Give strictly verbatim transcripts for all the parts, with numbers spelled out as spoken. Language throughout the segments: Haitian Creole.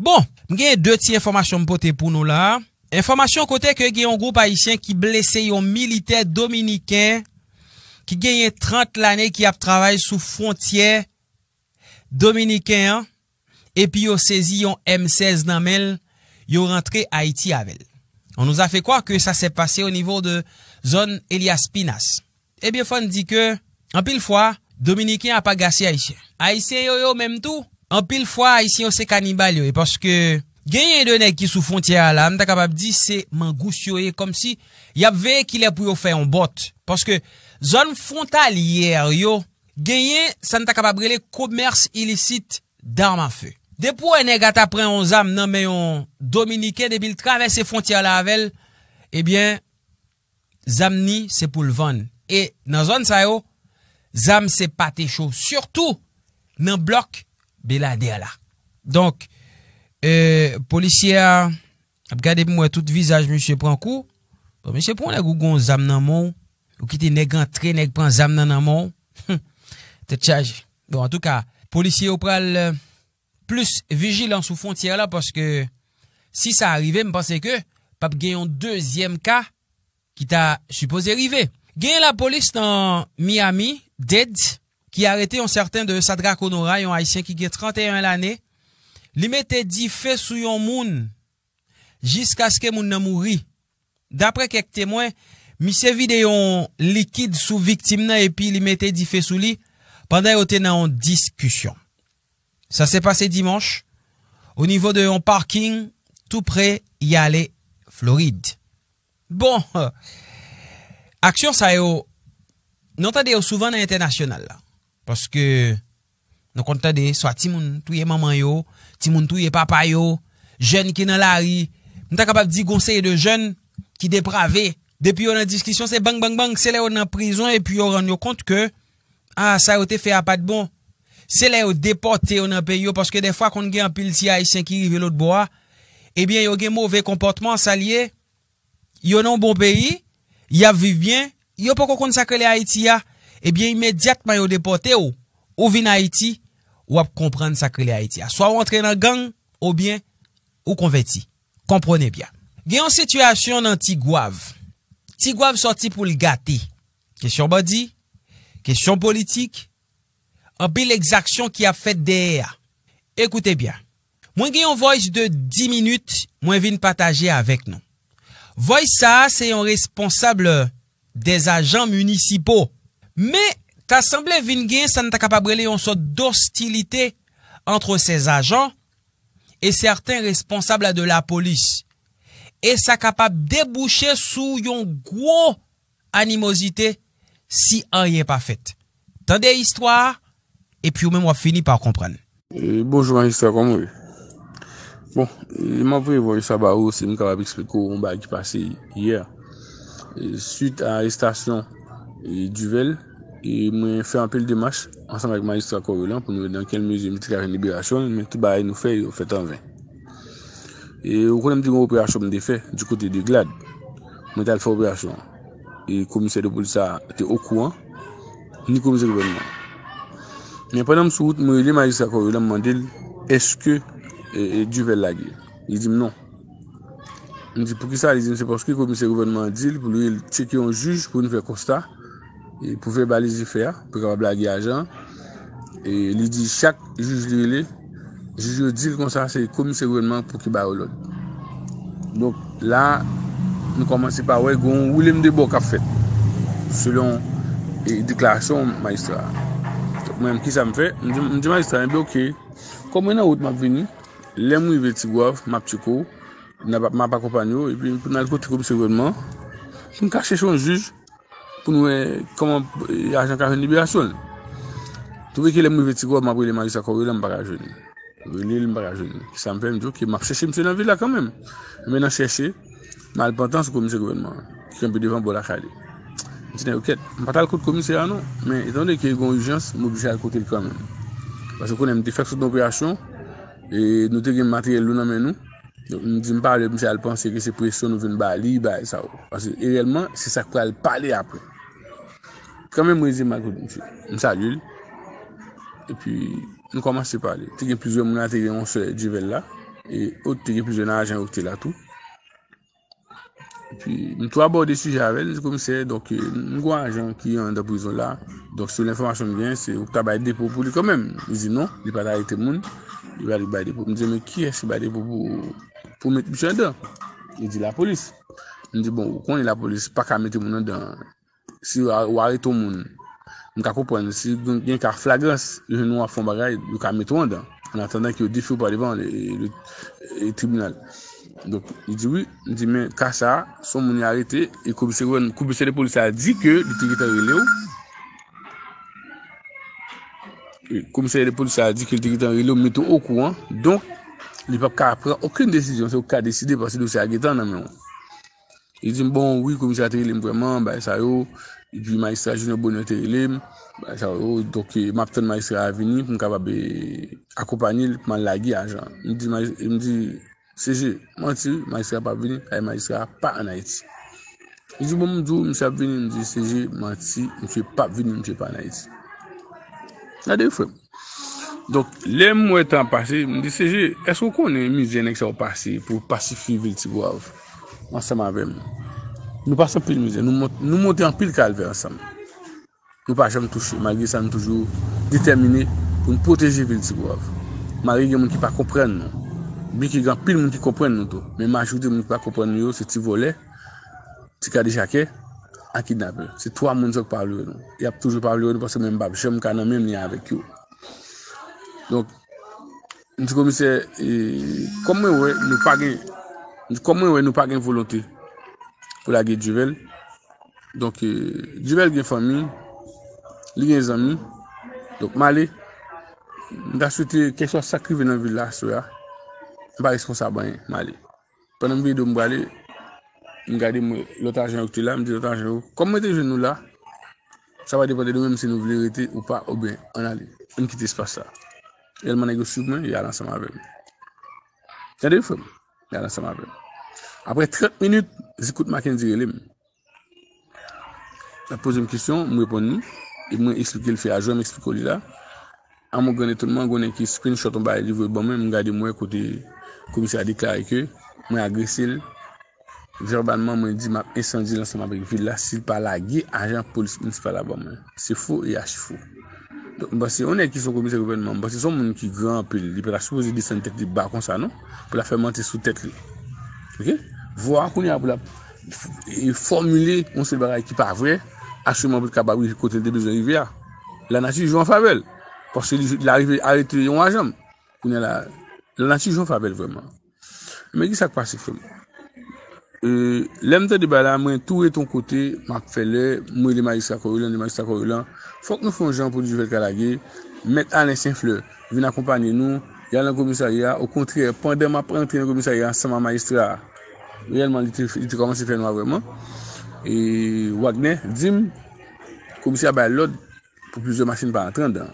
Bon, m gen de ti enfòmasyon m pote pou nou la. Enfòmasyon kote ke gen yon gwoup ayisyen ki blese yon militè dominiken ki genyen trant lane ki ap travay sou fwontyè dominiken an, epi yo sezi yon M sèz nan men l, yo rantre Ayiti avè l. On nous a fait croire que ça s'est passé au niveau de zòn Elias Pinas. Ebyen, fò n di ke, anpil fwa, Dominiken ap agase Ayisyen. Ayisyen yo, yo menm tou, anpil fwa, Ayisyen yo se kanibal yo ye, paske genyen de nèg ki sou fwontyè a la, m ta kapab di se mangous yo ye, kòmsi y ap veye kilè pou yo fè yon bòt. Paske zòn fwontalyè yo, genyen sa n ta kapab rele komès ilisit dam a fe. Depi w wè nèg a ta pran yon zam nan men yon Dominiken, depi l travèse fwontyè la avè l, ebyen, zam ni se pou l vann. E nan zòn sa yo, zam se pate cho, sitou nan blòk Beladè la. Donk, e, polisye a ap gade pou m wè tout vizaj misye pran kou. Bon, misye pran nèg ou gon zam nan men w, ou kite nèg antre, nèg pran zam nan nan men w. Tèt chaje. Bon, antouka, polisye yo pral, e, plis vijilan sou fwontyè la, paske si sa rive, m panse ke p ap gen yon dezyèm ka ki ta sipoze rive. Gen lapolis nan Miami-Dade ki arete yon sèten de Sadrac Honorat, yon Ayisyen ki gen trannteyen lane. Li mete dife sou yon moun jiskaske moun nan mouri. Daprè kèk temwen, misye vide yon likid sou viktim nan epi li mete dife sou li pandan yo te nan yon diskisyon. Sa se pase dimanch, o nivo de yon parking tou pre Yale, Florid. Bon, aksyon sa yo, nou tande yo souvan nan entènasyonal la. Paske nou konn tande swa timoun touye manman yo, timoun touye papa yo, jèn ki nan lari. M ta kapab di gon seri de jèn ki deprave. Depi yo nan diskisyon, se bang, bang, bang, se lè yo nan prizon epi yo rann yo kont ke, a, sa yo te fè a pa t bon. Se lè yo depòte yo nan peyi yo, paske dèfwa konn gen anpil ti Ayisyen ki rive lòt bò a, ebyen, yo gen move konpòtman, sa l ye, yo nan yon bon peyi, y ap viv byen, yo poko konn sa k rele Ayiti a, ebyen, imedyatman yo depòte w, ou vin Ayiti, w ap konprann sa k rele Ayiti a. Swa w antre nan gang, oubyen ou konvèti. Konprann byen. Gen yon sitiyasyon nan Tigwav. Tigwav sòti pou l gate. Kesyon bandi, kesyon politik, anpil egzaksyon ki ap fèt dèyè a. Ekoute byen. Mwen gen yon voice de dis minit, mwen vin pataje avèk nou. Voice sa a se yon responsab des agents municipaux. Men, ta sanble vin gen sa n ta kapab rele yon sòt d'ostilité entre ces agents et certains responsables de la police. E sa kapab debouche sou yon gwo animozite si anyen pa fèt. Tande istwa a, epi ou menm w ap fini pa konprann. E, bonjou majistra, kòman w ye? Bon, e, m ap voye voice sa ba ou, si m kapab eksplike w yon bagay ki pase yè. E, swit a arestasyon, e, Duvel, e mwen fè anpil demach ansanm avèk majistra Coriolan pou nou wè nan kèl mezi misye ka jwenn liberasyon l, men tout bagay nou fè yo fèt anven. E ou konnen m te gen yon operasyon m te fè di kote de Glad. Mwen t al fè operasyon an. E komisè de polis sa a te okouran, ni komisè gouvènman. Men pandan m sou wout, mwen rele majistra Coriolan, m mande l, èske, e, e, Duvel lage? Li di m non. M di, poukisa? Li di m se paske komisè gouvènman an di l pou li tcheke yon jij pou vin fè konsta, e pou vèbalize fè a, pou kapab lage ajan an. E li di chak jij li rele, jij yo di l konsa se komisè gouvènman an pou ki ba yo lòd. Donk, la, nou kòmanse pa wè gen yon woule m de bò k ap fèt, selon, e, deklarasyon majistra a. Donk, mwen menm, kisa m fè? M di, m di majistra, enben, oke, kòm mwen nan wout, m ap vini. Lè m rive Tigwav, m ap tcheke w, m ap, m ap akonpanye w, epi pou n al kote komisè gouvènman an, pou n ka chèche yon jij, pou n wè kòman, e, ajan ka jwenn liberasyon l. Twouve ke lè m rive Tigwav, m ap rele majistra Coriolan, m pa ka jwenn li. M rele l, m pa ka jwenn li. Kisa m fè? M di, oke, m ap chèche misye nan vil la kanmenm. Men nan chèche, m al pantan sou komisè gouvènman an, ki kanpe devan bò lakay li. M di, nèg yo kèt, m pa t al kot komisè a non. Men, etandone ke gen yon ijans, m oblije al kote l kanmenm. Paske ou konnen m te fèk sot nan operasyon, e nou te gen materyèl lou nan men nou. Donk, m di m pa vle misye al panse ke se presyon nou vin ba li, bagay sa yo. Paske, e reyèlman, se sa k pral pale apre. Kanmenm, mwen rive m al kote misye. M salye l. Epi, nou kòmanse pale. Te gen plizyè moun la, te gen yon sè Duvel la. E, o, te gen plizyè nan ajan yo ki te la tou. Epi, m tou abòde sijè avè l, m di komisè, donk, e, m gen yon ajan ki anndan prizon la. Donk, se lenfòmasyon m gen, se ou ta bay depo pou li kanmenm. Li di non, li pa t arete moun, li pa t bay depo. M di, men kiyès ki bay depo pou, pou met misye anndan? Li di lapolis. M di, bon, ou konnen lapolis pa ka mete moun anndan. Si w a-, w arete yon moun, m ka konprann, si gen, gen ka flagrans, yo jwenn ou ap fè yon bagay, yo ka mete w anndan. An atandan ke yo defi w pa devan le, le, e, tribinal. Donk, li di wi, m di, men ka sa a, se yon moun yo arete, e komisè gouvèn-, komisè de polis la di ke li te gentan rele w. E komisè de polis la di ke li te gentan rele w, mete w okouran. Donk, li p ap ka pran okenn desizyon, se ou ki ka deside, paske dosye a gentan nan men w. Li di m, bon, wi, komisè a te rele m vrèman, bagay sa yo. Epi majistra Junior Bonheur te rele m, bagay sa yo. Donk, e, m ap tann majistra a vini pou m kapab, e, akonpanye l, pou m al lage ajan. M di, maj-, m di, C G, manti, wi, majistra p ap vini, kay majistra a pa ann Ayiti. Li di, bon, m di w, misye ap vini, m di, C G, manti, misye p ap vini, misye pa ann Ayiti. Gade, frè m. Donk, lè m wè tan ap pase, m di, C G, èske w konnen mizè nèg sa yo pase pou pasifye vil Tigwav ansanm avè m? Nou pase anpil mizè, nou mont-, nou monte anpil kalvè ansanm. Nou pa janm touche, malgre sa, nou toujou detèmine pou n pwoteje vil Tigwav. Malgre gen moun ki pa konprann nou, byen ke gen anpil moun ki konprann nou tou, men majorite moun ki pa konprann nou yo, se ti vòlè, ti kadejakè, ak kidnapè. Se twa moun sa yo ki pa vle wè nou. Y ap toujou pa vle wè nou paske men m p ap janm ka nan menm lyen avèk yo. Donk, m di komisè, e, kòm mwen wè nou pa gen, m di kòm mwen wè nou pa gen volonte pou lage Duvel. Donk, e, Duvel gen fanmi, li gen zanmi. Donk, m ale. M ta swete kèlkeswa sa k rive nan vil la aswè a, m pa responsab anyen, m ale. Pandan m vide do m prale, m gade m wè lòt ajan yo ki te la, m di lòt ajan yo, kòm mwen te jwenn nou la, sa va depann de nou menm si nou vle rete ou pa, oubyen ann ale. Ann kite espas la. Reyèlman, nèg yo swiv mwen, y al ansanm avè m. Tande, frè m? Y al ansanm avè m. Apre trant minit, Zikout Mackendy rele m. L ap poze m kesyon, m reponn li. E mwen eksplike l fè a jwè m eksplike w li la. A mon grann etonman, gen yon nèg ki screenshot yon bagay li voye ban mwen, m gade m wè kote komisè a deklare ke mwen agrese l vèbalman, mwen di m ap ensandye l ansanm avèk vil la si l pa lage ajan polis minisipal la ban mwen. Se fo e achi fo. Donk, m panse yon nèg ki se yon komisè gouvènman, m panse se yon moun ki gran anpil, li pa ta sipoze desann tèt li ba konsa non, pou l ap fè manti sou tèt li. Oke? Vwa a kounye a pou l ap f-, e, fòmile yon seri bagay ki pa vrè, asirman pou l kapab rive kote l te bezwen rive a. Lanati jwe an favè l. Paske li, l arive arete yon ajan. Kounye a la, lanati jwe an favè l vrèman. Men ki sa k pase, frè m? E, lè m tande bagay la, mwen tou rete yon kote, m ap fè lè, m rele majistra Kòrilan, m di majistra Kòrilan, fòk nou fè yon jan pou Duvel ka lage, mèt Alen Senflè vin akonpanye nou, y al nan komisarya, okontrè, pandan m ap rantre nan komisarya ansanm ak majistra a, reyèlman, li te, li te kòmanse fè nwa vrèman. E Wagner di m, komisè a bay lòd pou plizyè machin pa rantre anndan.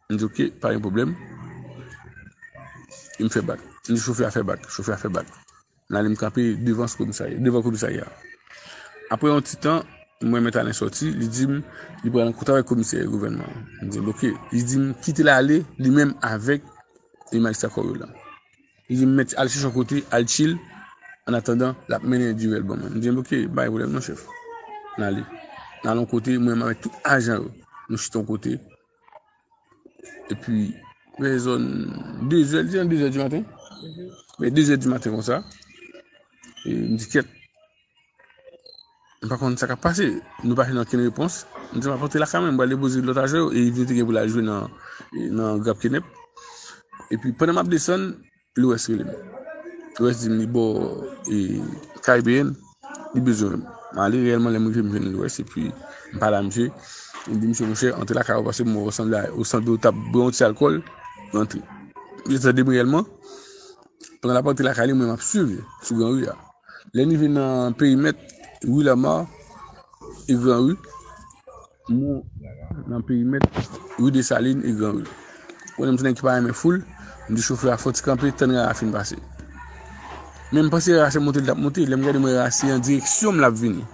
M di, oke, pa gen pwoblèm. E m fè bak. M di chofè a fè bak, chofè a fè bak. M ale m kanpe devan komisarya, devan komisarya. Apre yon ti tan, m wè mèt Alen sòti, li di m, li pral rankontre avèk komisè gouvènman an. M di, oke. Li di m, kite l ale, li menm avèk e majistra Kòrilan. Li di m, mèt al chèche yon kote, al chill, annatandan, l ap mennen Duvel ban mwen. M di, oke, pa gen pwoblèm non, chèf. N ale. N al yon kote, mwen menm avèk tout ajan yo. Nou chita yon kote. Epi, vè zòn de zè, di an de zè di maten. Vè de zè di maten konsa. E m di, kèt. M pa konn sa k ap pase. Nou pa jwenn okenn repons. M di, m ap rantre lakay mwen, m pral depoze lòt ajan yo. E Yvny te gen pou l al jwe nan, nan Grap Kenèp. Epi, pandan m ap desann, Lewès rele m. Lewès di m li bò, e, Caribbean, li bezwen m. M ale reyèlman, lè m rive, m jwenn Lewès, epi m pale a misye. M di misye, monchè, antre lakay ou, paske m wè w sanble a, ou sanble w t ap bwè yon ti alkòl, rantre. Misye tande m reyèlman. Pandan l ap antre lakay li, mwen, m ap swiv li sou Gran Ri a. Lè n rive nan perimèt Ri Lama e Gran Ri, mwen nan perimèt Ri Desalin e Gran Ri. Ou konnen m se nèg ki pa renmen foul, m di chofè a fò ti kanpe, tann Rara fin pase. Men m panse Rara se monte l t ap monte, lè m gade m wè Rara se an direksyon m l ap vini.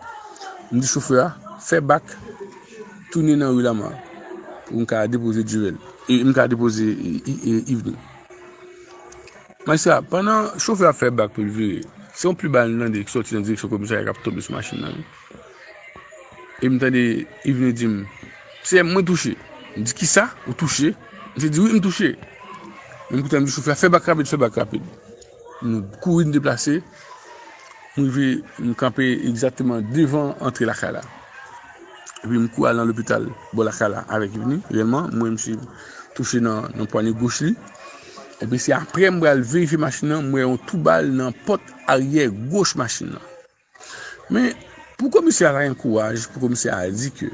M di chofè a, fè bak, tounen nan Ri Lama pou m ka depoze Duvel. E m ka depoze, e, e, e, Yvny. Majistra, pandan chofè a ap fè bak pou l vire, se yon pli bal m tande ki sòti nan direksyon komisarya k ap tonbe sou machin nan, wi. E m tande Yveline di m, "Se mwen touche." M di, "Kisa? Ou touche?" Misye di, "Wi, m touche." Men m koute, m di chofè a, "Fè bak rapid, fè bak rapid." Nou kouri, n deplase. M rive, m kanpe egzakteman devan antre lakay la. Epi m kouri al nan lopital bò lakay la avèk Yveline. Reyèlman, m wè misye touche nan, nan pwanye goch li. Epi se apre m pral verifye machin nan, m wè yon twou bal nan pòt aryè goch machin nan. Men, pou komisè a ta gen kouraj, pou komisè a di ke,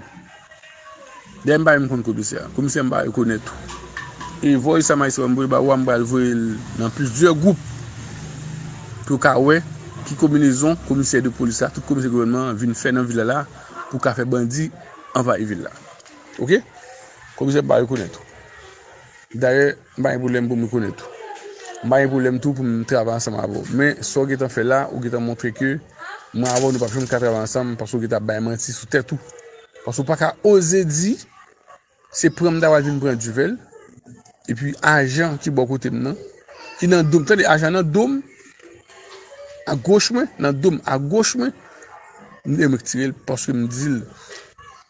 dayè m pa menm konn komisè a, komisè a m pa rekonèt ou. E voice sa majistra m voye ba ou a, m pral voye l nan plizyè gwoup pou w ka wè ki konbinezon komisè de polis la, tout komisè gouvènman an vin fè nan vil la la pou w ka fè bandi anvayi vil la. Oke? Komisè m pa rekonèt ou. Dayè, m pa gen pwoblèm pou m rekonèt ou. M pa gen pwoblèm tou pou m travay ansanm avè w. Men, sa w gentan fè la, ou gentan montre ke mwen avè w, nou p ap janm ka travay ansanm paske w gentan ap bay manti sou tèt ou. Paske w pa ka oze di se pran m ta pral vin pran Duvel, epi ajan ki bò kote m nan, ki nan do m, tande, ajan nan do m, agoch mwen, nan do m, agoch mwen, e mwen ki tire l paske m di l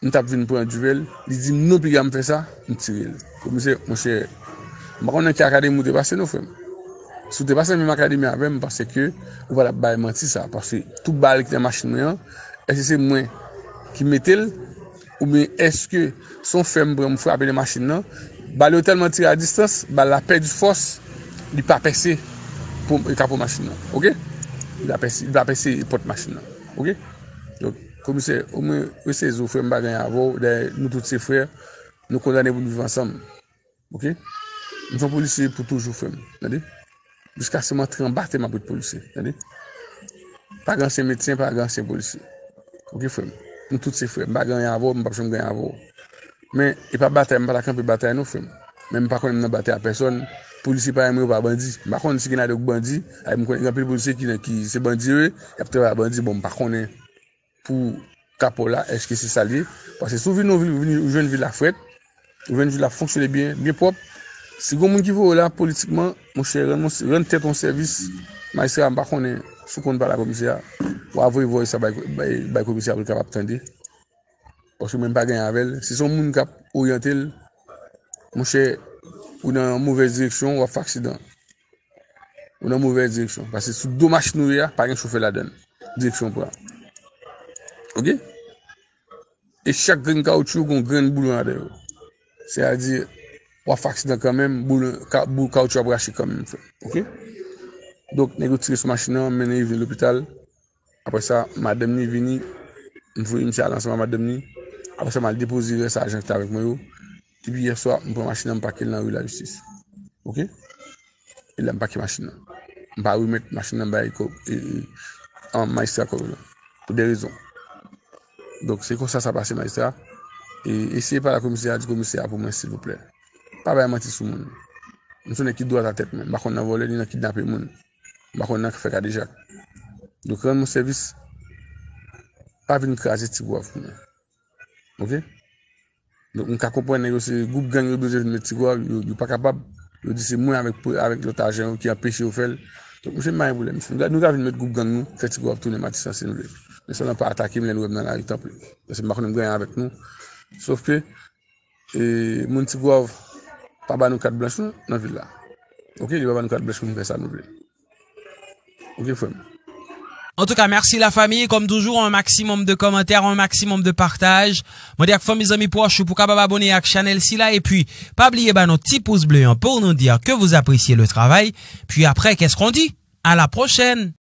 m t ap vin pran Duvel, li di m non piga m fè sa, m tire l. Komisè, monchè, m pa konn nan ki akademi ou te pase non, frè m. Si w te pase nan menm akademi avè m, m panse ke ou pa t ap bay manti sa, paske tout bal ki nan machin mwen an, èske se mwen ki mete l, oubyen èske se yon fè m pran m frape nan machin nan, bal yo tèlman tire a distans, bal la pèdi fòs, li pa pèse pou, kapo machin nan, oke? Li pa pèse, li pa pèse pòt machin nan, oke? Donk, komisè, omwen, resezi w, frè m, m pa gen anyen avè w, dayè, nou tout se frè, nou kondane pou n viv ansanm, oke? M se yon polisye pou toujou, frè m, tande? Jiskaske m antre anba tè, m ap ret polisye, tande? Pa gen ansyen medsen, pa gen ansyen polisye, oke, frè m? Nou tout se frè, m pa gen anyen avè w, m p ap janm gen anyen avè w. Men, e pa batay, m pa ta kanpe batay non, frè m. Men m pa konnen m nan batay a pèsòn. Polisye pa renmen yo pa bandi. M pa konn si gen ladan yo k bandi. Ay, m konnen gen anpil polisye ki, ki se bandi yo ye, y ap travay a bandi. Bon, m pa konnen pou kapo la, èske se sa l ye. Paske si w vin, ou vin, vin, ou jwenn vil la frèt, ou jwenn vil la fonksyone byen, byen pwòp. Si gen moun ki voye w la politikman, monchè, rann, rann tèt ou yon sèvis. Majistra, m pa konnen si w konn pale a komisè a. W a voye voice sa bay, bay, bay komisè a pou l kapab tande. Paske mwen m pa gen avè l. Si se yon moun k ap oryante l, monchè, ou nan movèz direksyon, w ap fè aksidan. Ou nan movèz direksyon. Paske sou do machin ou ye a, pa gen chofè ladan l. Direksyon w pran. Oke? E chak grenn kawotchou gen yon grenn boulon ladan yo. Sètadi, w ap fè aksidan kanmenm, boulon, ka-, bou-, kawotchou ap rache kanmenm, frè. Oke? Donk, nèg yo tire sou machin nan, mennen Yveline lopital. Apre sa, madanm ni vini, m voye misye al ansanm ak madanm ni. Apre sa, m al depoze rès ajan ki t avèk mwen yo. Depi yè swa, m pran machin nan, m pake l nan ri Lajistis. Oke? E la, m pake machin nan. M pa remèt machin nan bay kò-, e, e, an, majistra kòb lan. Pou de rezon. Donk, se konsa sa pase, majistra. E, eseye pale ak komisè a, di komisè a pou mwen, silvouplè. Pa bay manti sou moun. M se yon nèg ki dwat a tèt mwen. M pa konn nan vòlè, ni nan kidnape moun. M pa konn nan fè kadejak. Donk, rann mwen sèvis, pa vin kraze Tigwav pou mwen. Oke? Donk, m ka konprann nèg yo se gwoup gang yo bezwen vin met Tigwav, yo, yo pa kapab. Yo di se mwen avèk, avèk lòt ajan yo ki anpeche yo fè l. Donk, misye m pa gen pwoblèm. Nou ka, nou ka vin met gwoup gang nou, fè Tigwav tounen Matisan si nou vle. Men sèlman pa atake m lè nou wè m nan lari, tanpri. Paske m pa konnen m gen anyen avèk nou. Sòf ke, e, moun Tigwav pa ba nou kat blanch non, nan vil la. Oke, li pa ba nou kat blanch pou nou fè sa nou vle. Oke, frè m. Antouka, mèsi lafanmi. Kòm toujou, un maximum de kòmantè, un maximum de pataj. Mande ak fanmi, zanmi pwòch ou pou kapab abòne ak chanèl sila. Epi, pa bliye ba nou ti pous ble an pou nou di ke vous appréciez le travail. Puis après, qu'est-ce qu'on dit? À la prochaine!